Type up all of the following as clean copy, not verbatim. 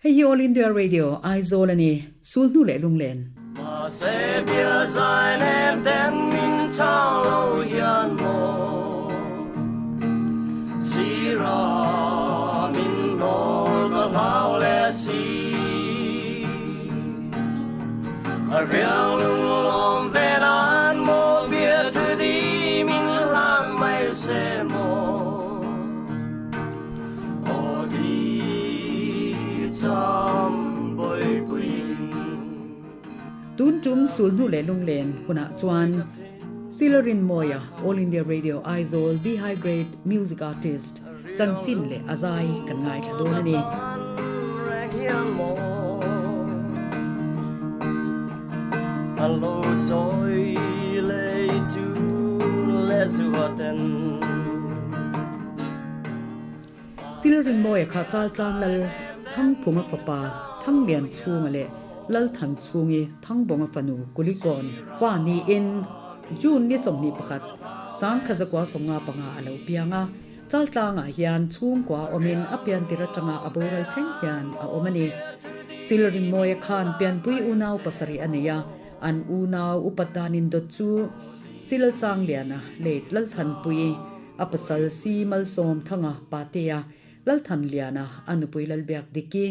Hei hi All India Radio, Aizawl a ni. Sulhnu leh lunglen. Mahse bia zai nem ten min chang lo hian maw Sira min hnawl ka hlau leh si Ka riang lunglawm ve nan maw bia thu di min hlan mai se maw Aw di cham bawihpuiin. Tun tum sulhnu leh lunglen hunah chuan Silarin Mawia, All India Radio Aizawl The High Grade Music Artist, chanchin leh a zai kan ngaithla dawn a ni. Silrinmawia kha Chaltlang Lal Thangphunga fapa Thanglian chhunga leh Lalthan chhungi Thangbawnga fanu Kulikawn fa niin June ni 21, 1995 a lo piang a. Chaltlangah hian chhungkua awmin a piantir atanga a boral thleng hian a awm a ni. Silrinmawia khan pianpui unau pasarih a nei a, an unau upat danin dawt chu Silalsangliana late Lalthanpui, a pasal Si Malsawmthanga Patea, Lalthanliana a nupui Lalbiak Diki,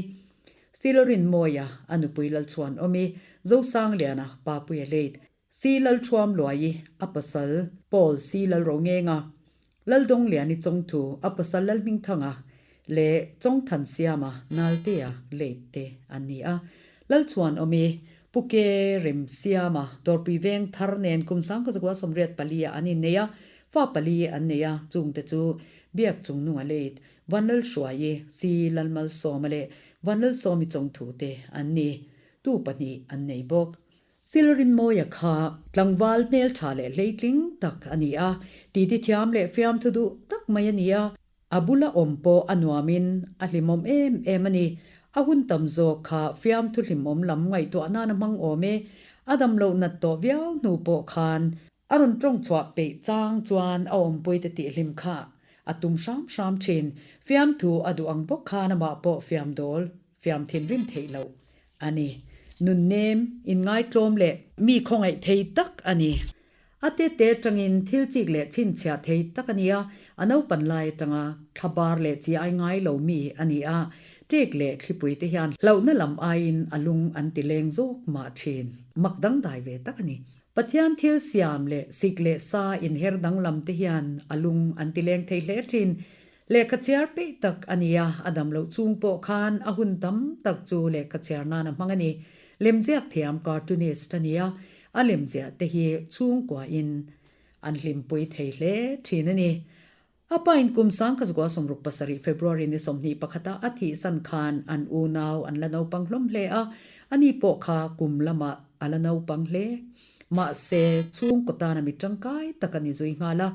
Silorinmawia a nupui Lalchhuanawmi, Zosangliana Papuia late Si Lalthuam Luai a pasal Paul Si Lalrongenga, Laldawngliani Chawngthu a pasal Lalhmingthanga leh Chawngthansiama Naltea late te an ni a. Lalchhuanawmi Pu Ke Remsiama Dawrpui Veng thar nen kum 1984 ah an innei a, fa pali an nei a, chungte chu Biak Chungnunga late Vanlalhruaii Si Lalmalsawma leh Vanlalsawmi Chawngthu te an ni. Tu pahnih an nei bawk. Silrinmawia kha tlangval hmeltha leh hleitling tak a ni a, titi thiam leh fiamthu duh tak mai a ni a, a bula awm pawh a nuamin a hlimawm em em a ni. A hun tam zawk kha fiamthu hlimawm lam ngaihtuah nan a hmang awm e. A damloh nat tawh viau hnu pawh khan a rawn tawng chhuah peih chang chuan a awmpuite tihhlim kha a tum hram hram thin. Fiamthu a duh ang bawk khan amah pawh fiamdawl fiam thinrim theih loh a ni. Nun nem, inngaitlawm leh mi khawngaih thei tak a ni. A tete atangin thil chik leh chhinchhiah thei tak a ni a, a naupan lai atanga thlabar leh chi ai ngai lo mi a ni a, tek leh thlipui te hian hlauhna lam aiin a lung an ti leng zawk mah thin. Mak dangdai ve tak a ni. Pathian thil siam leh sik leh sa inher danglam te hian a lung an ti leng thei hle thin. Lehkha chhiar peih tak a ni a, a dam loh chung pawh khan a hun tam tak chu lehkha chhiar nan a hmang a ni. Lemziak thiam cartoonist a ni a, a lemziah te hi chhungkuain an hlimpui thei hle thin a ni. A pain kum 1967 February ni 21 a a thihsan khan an unau an la naupang hlawm hle a, ani pawh kha kum lamah a la naupang hle. Mahse, chhungkaw tana mi tangkai tak a ni zui nghal a,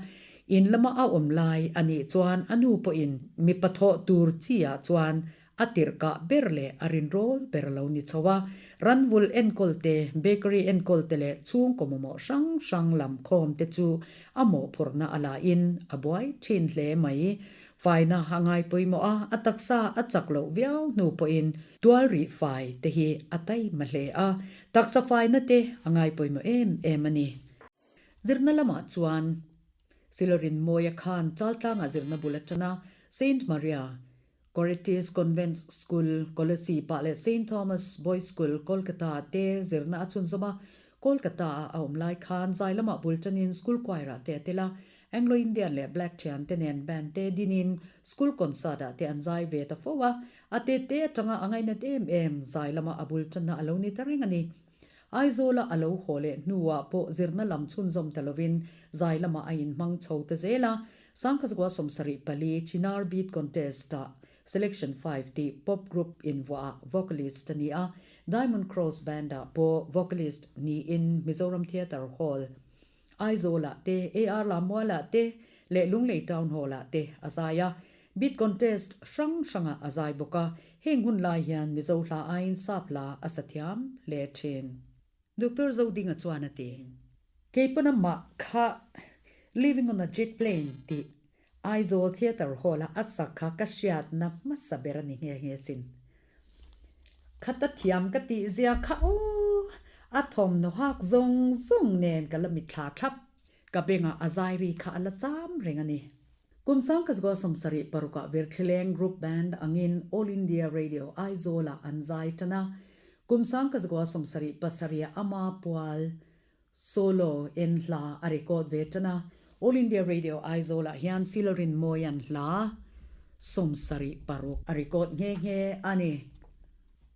In lama a awm lai a nih chuan a nu pawhin mipa thawh tur chi ah chuan a tirhkah ber leh a rinrawl ber lo ni chho a. Ranvul enkawl te, bakery enkawl te leh chhungkaw mamawh hrang hrang lam khawm te chu a mawhphurhna a la in a buai thin hle mai. Faina a ngai pawimawh a, a taksa a chak loh viau hnu pawhin tual rih fai te hi a taima hle a, taksa faina te a ngai pawimawh em em a ni. Zirna lamah chuan Silorin Mawia khan Chaltlangah zirna bul a tan a, Saint Maria Goretti's Convent School, Kolasib-ah leh Saint Thomas Boys School, Kolkata-ah te zirna a chhunzawm a. Kolkata-a a awm lai khan zai lamah bul tanin school choir-ah te a tel a, Anglo-Indian leh Black thiante nen band te dinin school concert-ah te an zai ve ta fo a. A tete atanga a ngainat em em zai lama a bul tanna a lo ni ta reng a ni. Aizawla a lo haw leh hnuah pawh zirna lam chhunzawm ta lovin zai lamah a inhmang chho ta zel a, Sangkhazukua 74 Chinar Beat Contest-ah Selection 5 tih pop group invuahah vocalist a ni a, Diamond Cross Band-ah pawh vocalist niin Mizoram Theatre Hall, Aizawlah te, AR Lammualah te leh Lunglei Town Hall-ah te a zai a. Beat Contest hrang hrangah a zai bawk a, heng hun lai hian Mizo hla aiin sap hla a sa thiam hle thin. Doctor Zodinga chuan a ti. Keipawn amah kha Living on a Jet Plane tih Aizawl Theatre Hall-a a sak kha ka hriatna hmasa ber a ni nghe nghe sin. Khata thiam ka tih zia kha aw! A thawmhnaw hak zawng zawng nen ka la mitthla thlap. Ka bengah a zai ri kha a la cham reng a ni. Kum sangkazgua sawmsarih parukah Virthlileng Group Band angin All India Radio Aizawlah an zai tan a. Kum sangkazgua sawmsarih pasarih ama pual solo en hla a record ve tan a. All India Radio Aizawlah hian Silarin Mawian hla 76 a record nghe nghe a ni.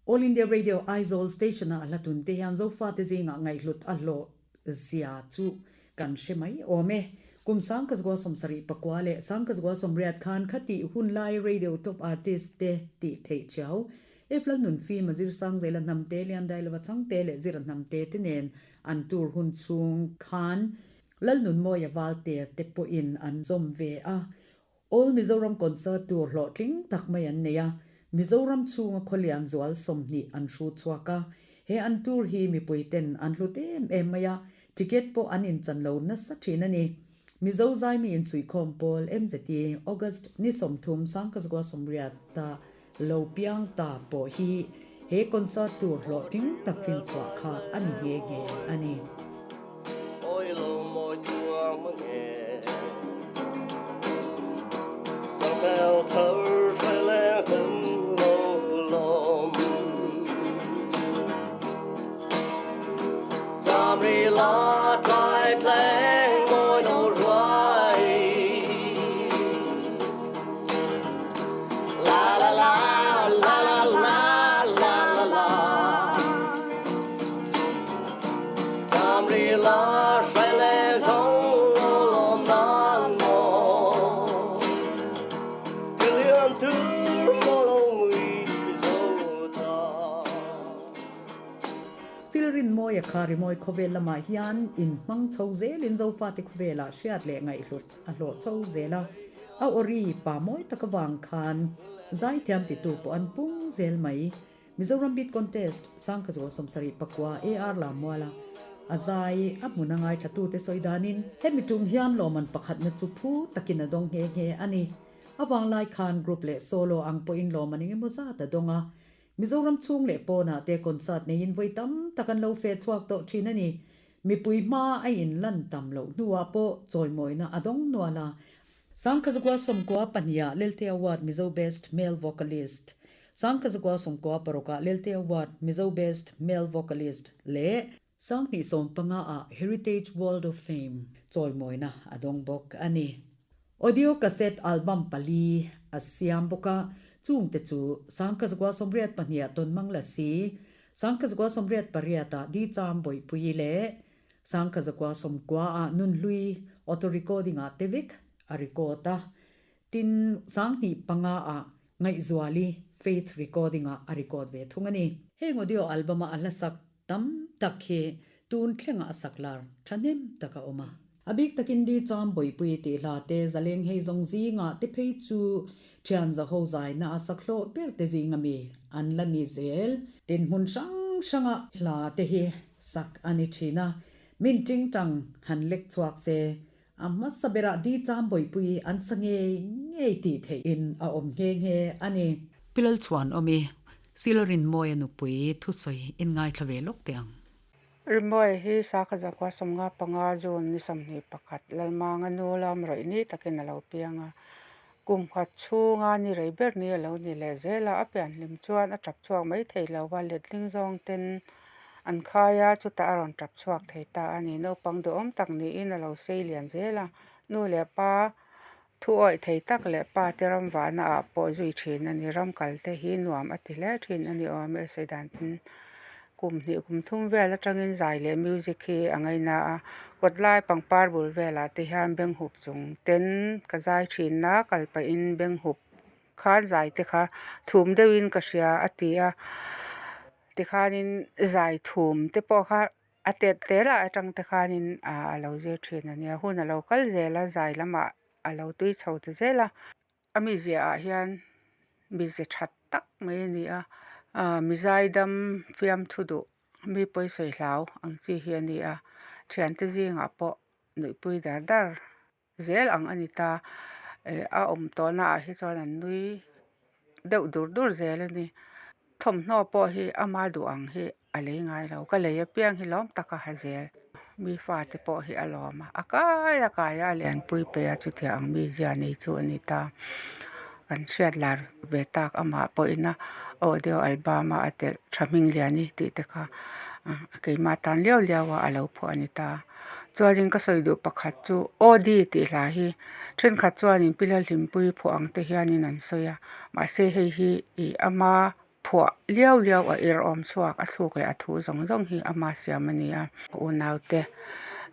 All India Radio Aizawl Station-a a hla tun te hian Zofate zingah ngaihhlut a hlawh zia chu kan hre mai awm e. Kum sangkazgua sawmsarih pakua leh sangkazgua sawmriat khan khatih hun lai radio top artist te tih theih thiau. Eflal Nunfim a zir sang zela hnamte Liandailova changte leh zira hnamte te nen an tour hun chhung khan Lalnunmawia Valte te pawhin an zawm ve a. All Mizoram Concert tur hlawhtling tak mai an nei a, Mizoram chhunga khawlian zual 20 an hru chhuak a. He an tour hi mipui ten an hlut em em mai a, ticket pawh an inchan lo nasa thin a ni. Mizo zaimi insuihkhawm pawl MZT August ni 30 sangkazgua sawmriat ta lo piang ta pawh hi he concert tour hlawhtling tak hlinchhuah kha a ni nghe nghe a ni. Silrinmawia kha rimawi khawvel lamah hian inhmang chho zelin Zofate khawvelah hriat leh ngaihhlut a hlawh chho zel a. A awri pa mawi tak avang khan zaithiam titu pawh an pung zel mai. Mizoram Beat Contest sangkhazawl 71 AR Lammuala a zai a hmun a ngaithlatute sawi danin hemi tum hian lawmman pakhatna chu phu takin a dawng nghe nghe a ni. A vanglai khan group leh solo ang pawhin lawmman engemaw zat a dawng a. Mizoram chhung leh pawnah te concert neiin vawi tam tak an lo fe chhuak tawh thin a ni. Mipui hma a inlan tam loh hnuah pawh chawimawina a dawng nual a. Sangkhazagua sawmkua pahniha Lelte Award Mizo Best Male Vocalist, Sangkhazagua sawmkua parukah Lelte Award Mizo Best Male Vocalist leh Sanghnih sawmpanga ah Heritage World of Fame chawimawina a dawng bawk a ni. Audio cassette album pali a siam bawk a, chungte chu Sangkhazagua 82 ah Tawnmang Lasi, Sangkhazagua 88 ah Di Cham Bawihpui leh Sangkhazakua 90 ah Nunhlui auto recording ah te vek a record a, tin 2005 ah Ngaihzuali Faith recording ah a record ve thung a ni. Heng audio album a a hlasak tam tak hi tun thlengah a sak lar thahnem tak a awm a. A bik takin Di Cham Bawihpui tih hla te zaleng hei zawng zingah te phei chu thian zaho zaina a sak hlawh ber te zing ami an la ni zel. Tin hmun hrang hranga hla te hi sak a ni thin a, min tingtang han lek chhuak se, a hmasa berah Di Cham Bawihpui an sa ngei ngei tih theih in a awm nghe nghe a ni. Pilal chhuan awm i, Silarinmawia nupui thusawi in ngaithla ve lawk teh ang. Rimawi hi sakha zakua 55 June ni 21 Lalmanga nu lam rawih ni takin a lo piang a. Kum khat chhunga ni rei ber ni a lo ni leh zel a, a pianhlim chuan a tap chhuak mai thei lo va, letling zawng ten an khai a, chutah a rawn tap chhuak thei ta a ni. Naupang duhawm tak niin a lo sei lian zel a, nu leh pa thu awih thei tak leh pa te ram vahna ah pawh zui thin a ni. Ram kal te hi nuam a ti hle thin a ni awm e sawi dan tin kum hnih kum thum vel atangin zai leh music hi a ngaina a, kawt lai pangpar bul velah te hian beng hup chung ten ka zai thin a kal pahin beng hup khan zai te kha thum deuhin ka hria a ti a tikhanin zai thum te pawh kha a tet tel ah atang te khanin ah a lo zir thin a nia hun a lo kal zel a zai lamah a lo tui chho ta zel a. A mizia ah hian mize tha tak mai a ni a ah mizai dam fiamthu duh mi pawisawi hlau ang chi hi a ni a thiante zingah pawh nuihpui dar dar zel ang a ni ta eh a awm tawhna ah hi chuan an nui deuh dur dur zel a ni. Thawmhnaw pawh hi ama duh ang hi a lei ngai lo ka lei apiang hi lawm tak a ha zel mi fate pawh hi a lawm a a kai a kai a a lianpui pe a chutiang ang mizia nei chu a ni ta kan hriat lar ve tak amah pawhin a audio album a a telh tha hming lian i tih te kha keimah tan liau liau a a lo phuah a ni ta chuanin ka sawi duh pakhat chu Audi tih hla hi thenkhat chuanin pi Lalhlimpui phuah ang te hianin an sawi a mahse hei hi ih ama phuah liau liau a er awm chhuak a thluk leh a thu zawng zawng hi ama siam a ni a unaute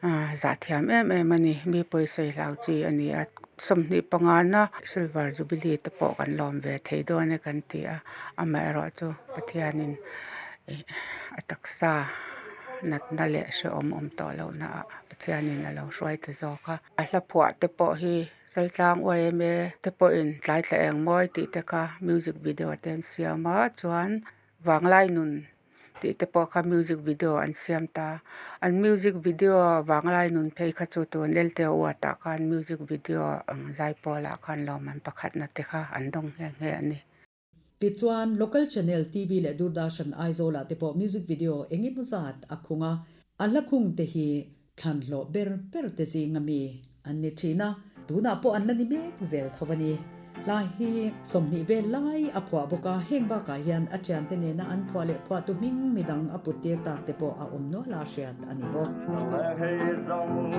ah zahthiam em em a ni mi pawisa hlau chi a ni a sawmhnih pangana silver jubilee te pawh kan lawm ve thei dawn e kan ti a amaherawh chu Pathianin ih a taksa natna leh hrehawm awm tawh lohna ah Pathianin a lo hruai ta zawk a a hla phuah te pawh hi. Chaltlang yma te pawhin tlai tla eng mawi tih te kha music video te an siam a chuan vanglai nun tih te pawh kha music video an siam ta an music video vanglai nun phei kha chu tun L T award ah khan music video ang zai pawl ah khan lawmman pakhatna te kha an dawng nghe nghe a ni. Tichuan, Local Channel TV leh Doordarshan Aizawl-ah te pawh music video eng emaw zat a khung a, a hla khung te hi thlan hlawh ber ber te zinga mi an ni thin a, tunah pawh an la ni mek zel tho a ni. Hla hi 20 vel lai a phuah bawk a, heng bakah hian a thiante nena an phuah leh phuahtu hming midang a put tir tak te pawh a awm nual a hriat a ni bawk. Hei zawng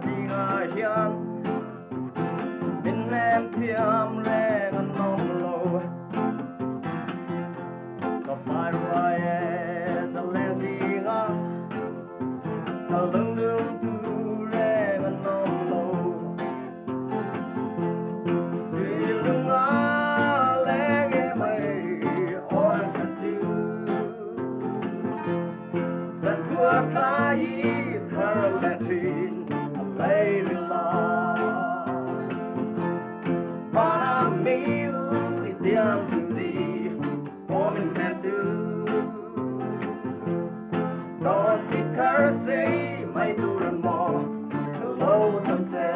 zingah hian Min hnem thiam reng an awm lo Ka fai ruai e zalen zinga Ka lung tu reng an awm lo Suy lung a leng e mei on thật chu Zan khua thlai thar leh thin a lei rila Vana mi i tiang tu di aw min hnem tu Tawn ti thar sei mai tur an maw lo tam che.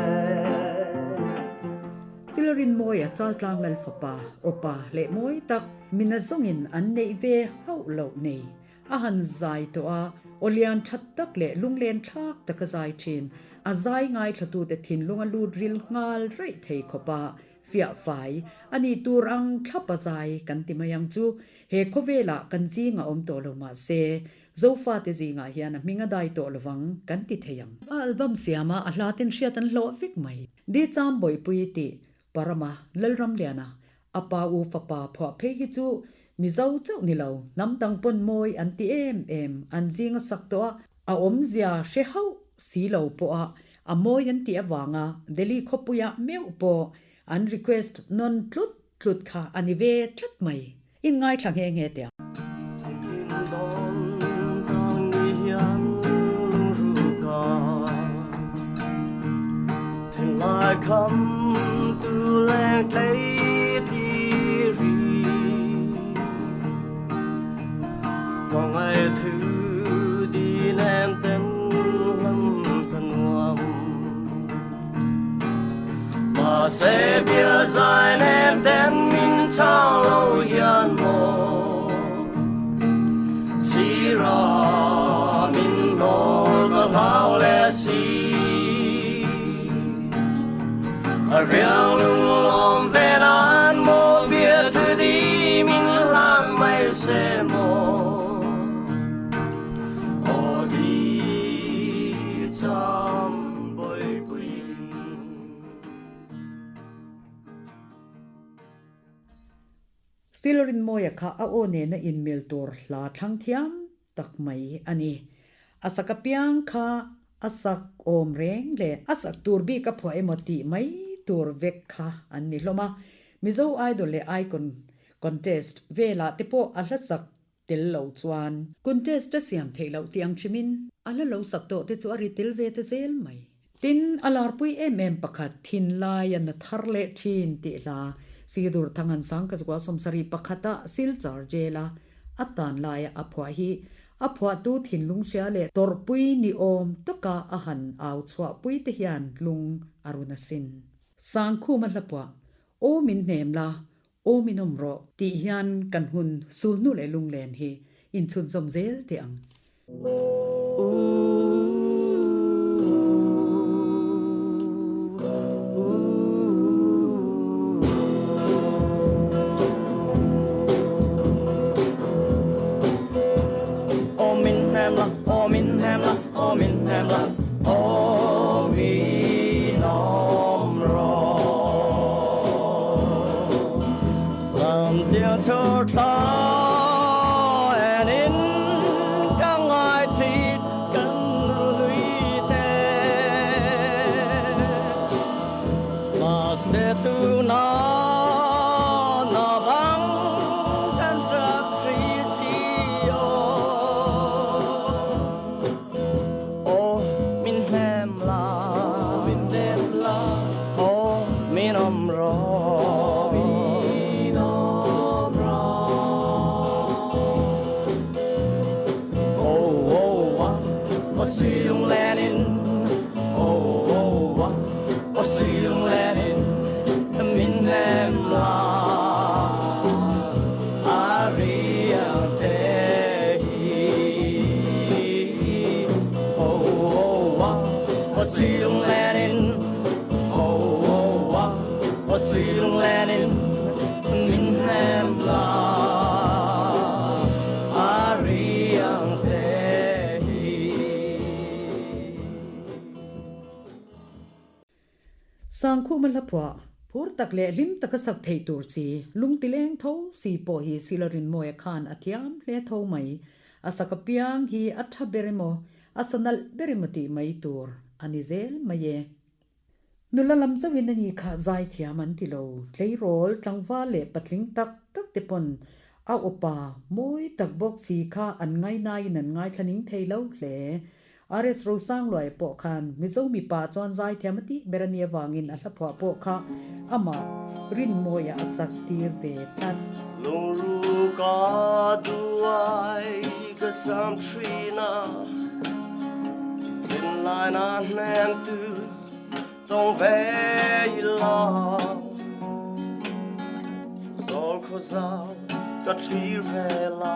Silarinmawia Chaltlang Lalfapa, Awpa leh mawi tak mina zawngin an neih ve hauh loh nei. A han zai tawh a, aw lian that tak leh lunglen thlak tak a zai thin. A zai ngaithlatute thinlung a lut ril nghal raih thei khawp a, fiah fai a nih tur ang thlap a zai kan ti mai ang chu. He khawvelah kan zingah awm tawh lo mah se, Zofate zingah hian a hming a dai tawh lovang kan ti thei ang. A album siama a hla ten hriat an hlawh vek mai. Di Cham Bawihpui tih Parama Lalramliana A pa u fapa phuah phei hi chu Mizo chauh ni lo, hnam dang pawn mawi an ti em em, an zing a sak tawh a, a awmzia hre hauh si lo pawh a, a mawi an tih avanga Delhi khawpuia meuh pawh an request nawn tlut tlut kha a ni ve tlat mai. In ngaithla nghe nghe teh ang. Silarinmawia kha a aw nena inmil tur hla thlang thiam tak mai a ni. A sak apiang kha a sak awm reng leh a sak tur bik a phuah emaw tih mai tur vek kha an ni hlawm a. Mizo Idol leh Icon contest velah te pawh a hla sak tel lo chuan contest a siam theih loh tih ang hrimin a hla lo sak tawh te chu a ri tel ve ta zel mai. Tin, a larpui em em pakhat thinlai a na thar leh thin tih hla Sidur Thangansang ka zukua 71 ah Silchar Jail a a tan laia a phuah hi a phuahtu thinlung hria leh tawrhpui ni awm taka a han au chhuahpui te hian lung a run asin. Sangkhuma hla phuah, Aw min hnem la, Awm in awm rawh tih hian kan hun sulhnu leh lunglen hi inchhunzawm zel teh ang. Sangkhuma hla phuah, phur tak leh hlim taka sak theih tur chi, lungtileng tho si pawh hi Silarinmawia khan a thiam hle tho mai. A sak apiang hi a tha ber emaw, a sa nalh ber emaw tih mai tur a ni zel mai e. Nula lam chauhin a ni kha zaithiam an ti lo. Tleirawl, tlangval leh patling tak tak te pawn a upa mawi tak bawk si kha an ngainaiin an ngaithla ning thei lo hle. RS Rosangluaia pawh khan Mizo mipa chuan zaithiam a tih ber a nih avangin a hlaphuah pawh kha amah Rinmawia a sak tir ve tlat. Lungru ka duai ka sam thin a, thinlaina hnem tu tawng ve ila. Zawl khaw zau ka thlir ve la,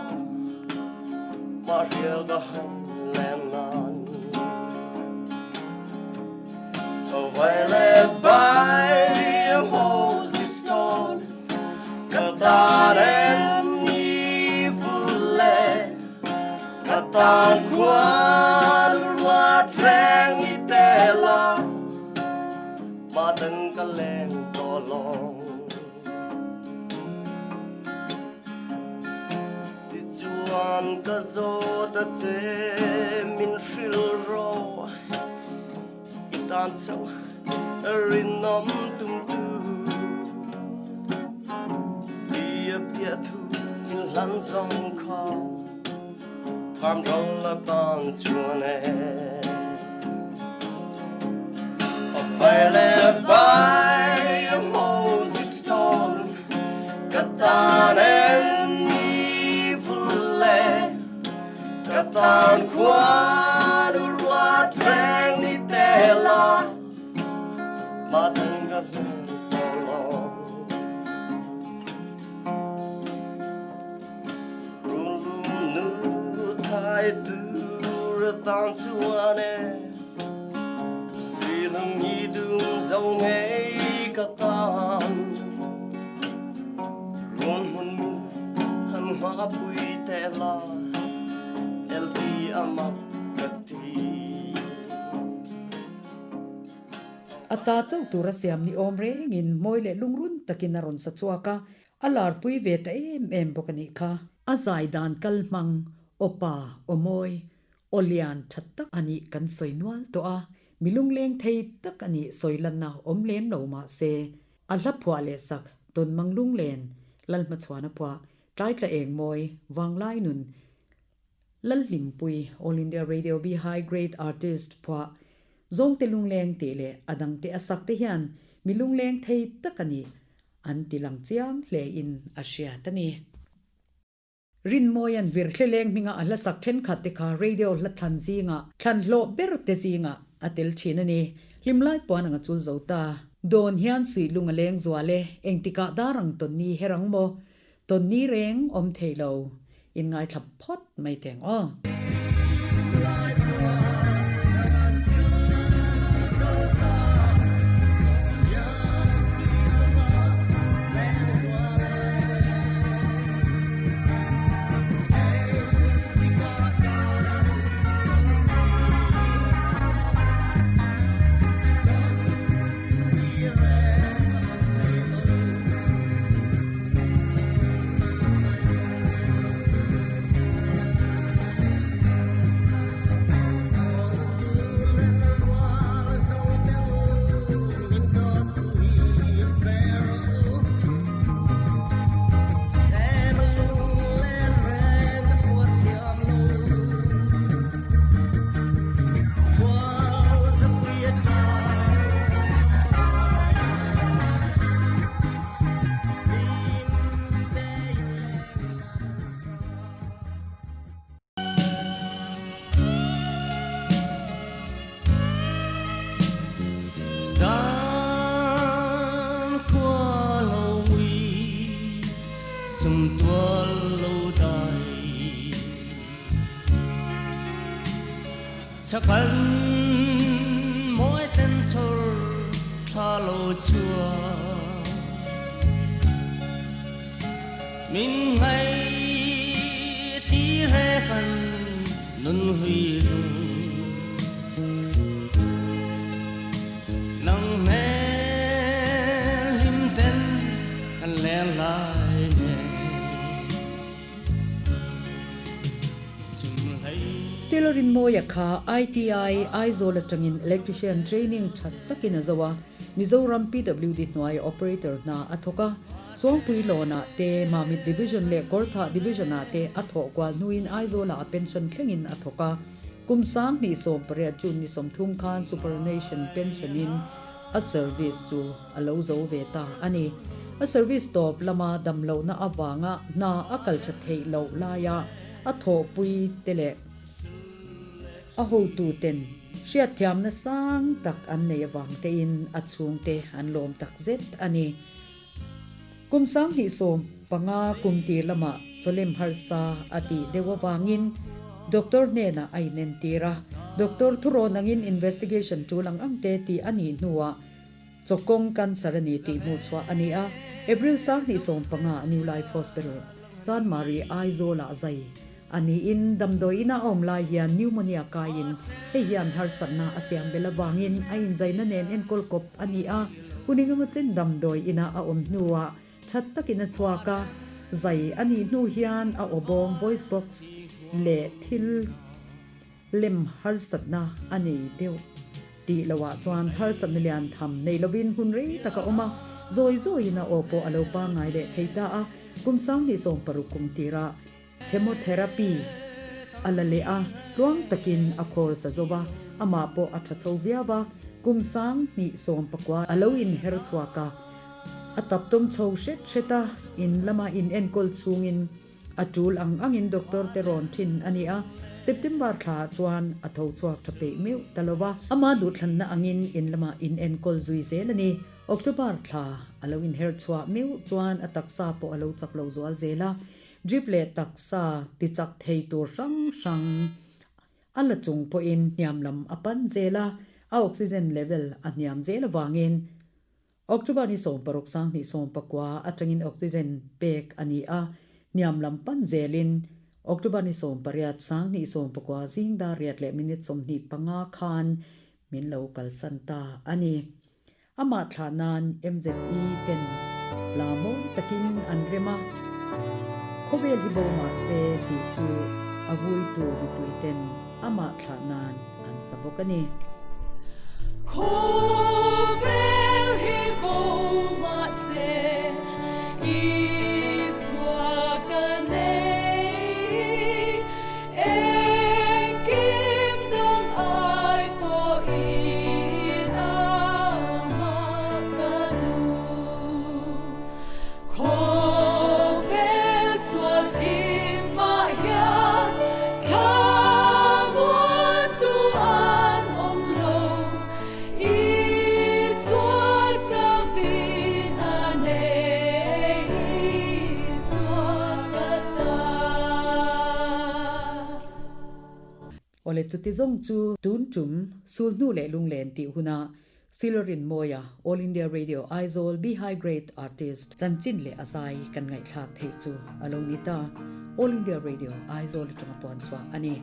mah hrial ka han len nan. Violet by Moses Stone, ka tan em ni vule, ka tan khuan ruat reng ni te la, ma tân ka len to long. Tichuan ka zawt a che min hrilh rawh, i tan chauh rinawm tum tu. Tia piah thu min hlan zawng kha tham ral la tan chuan e. A violet by a Moses stone, ka tan em ni vule, ka tan khuan ruat reng ni te la, ma tan ka hlen to long. Run lum nu thai tur tan chuan e, suy lung nhi dum zo ngei ka tan. Run hun min han ma pui te la, LT amak ka ti. A ta chauh tura siam ni awm rengin mawi leh lungrun takin a rawn sa chhuak a, a larpui ve ta em em bawk a nih kha. A zai dan kal hmang, aw pa, aw mawi, aw lian tha tak a nih kan sawi nual tawh a, mi lungleng thei tak a nih sawi lanna awm lem lo mah se, a hla phuah leh sak Tawnmang Lunglen, Lalhmachhuana phuah, Tlaitla Engmawi, Vanglai Nun, Lalhlimpui, All India Radio Bihai Great Artist phuah, Zawngte Lungleng tih leh a dangte a sak te hian mi lungleng thei tak a nih an ti lang chiang hle in a hriat a ni. Rinmawia'n Virthleleng hminga a hla sak thenkhat te kha radio hla thlan zingah thlan hlawh ber te zingah a tel thin a ni. Hlimlai puan ang a chul zo ta. Dawn hian suihlung a leng zual e, engtikah dar ang tawn ni her ang maw? Tawn ni reng awm thei lo, in ngaithla phawt mai teng aw. Zan khua lo ngui sum tual lo dai Chakal mawi ten chhawr thla lo chhuak Min ngai ti re kan nun hui zung Nang hmel hlim ten kan leng lai nen. Taylor Rinmawia kha ITI Aizawl atangin Electrician training tha takin a zo a, Mizoram PWD hnuai operator hna a thawk a. Sawngpui Lawnah te, Mamit Division leh Kawrthah Division-ah te a thawh kual hnuin Aizawlah a pension thlengin a thawk a. Kum 2018 June ni 30 khan Superannuation pension-in a service chu a lo zo ve ta a ni. A service tawp lama damlohna avanga hna a kal tha theih loh laia a thawhpui te leh a hotuten hriatthiamna sang tak an nei avang tein a chhungte an lawm tak zet a ni. Kum 2015 kum tir lamah chawlem harsa a tih deuh avangin doctor hnenah a inentir a. Doctor thurawn angin investigation tul ang ang te tih a nih hnuah chawkawng cancer a ni tih hmuhchhuah a ni a. April 2015 New Life Hospital, Chanmari, Aizawl-ah zai a niin damdawi ina a awm lai hian pneumonia kaiin hei hian harsatna a siam belh avangin a inzaina nen enkawl kawp a ni a. Hun engemaw chen damdawi ina a awm hnuah that takin a chhuak a, zai a nih hnu hian a aw bawm, voice box, leh thil lem harsatna a nei deuh tih loah chuan harsatna lian tham nei lovin hun rei tak a awm a, zawi zawiin a aw pawh a lo pangngai leh thei ta a. Kum 2016 kum tirah Chemotherapy a la leh a, tluang takin a khawr za zo va, amah pawh a tha chho viau a, kum 2019 a lo inher chhuak a, a tap tawm chho hret hret a, in lama in enkawl chhungin a tul ang angin doctor te rawn thin a ni a, September thlaah chuan a tho chhuak tha peih meuh ta lo va. Ama duhthlanna angin in lama in enkawl zui zel a ni. October thla a lo inher chhuah meuh chuan a taksa pawh a lo chak lo zual zel a, Drip leh taksa tichak thei tur hrang hrang a la chung pawhin hniam lam a pan zel a, a oxygen level a hniam zel avangin October ni 16 2019 atangin oxygen pek a ni a, hniam lam pan zelin October ni 18 2019 zing dar riat leh minute 25 khan min lo kalsan ta a ni. Amah thlah nan MZE ten hla mawi takin an rem a, khawvel hi bo mah se tih chu a vuitu mipui ten amah thlah nan an sa bawk a ni. Khawvel hi bo mah se Isua ka nei. Engkim dang ai pawhin amah ka duh. Khawvel sual thim mah hian thlamuantu an awm lo. Isua chauh. Awle chuti zawng chu tun tum sulhnu leh lunglen tih huna Silorin Mawia, All India Radio Aizawl Be High Grade Artist chanchin leh a zai kan ngaihthlak theih chu a lo ni ta. All India Radio Aizawl atanga puan chhuah a ni.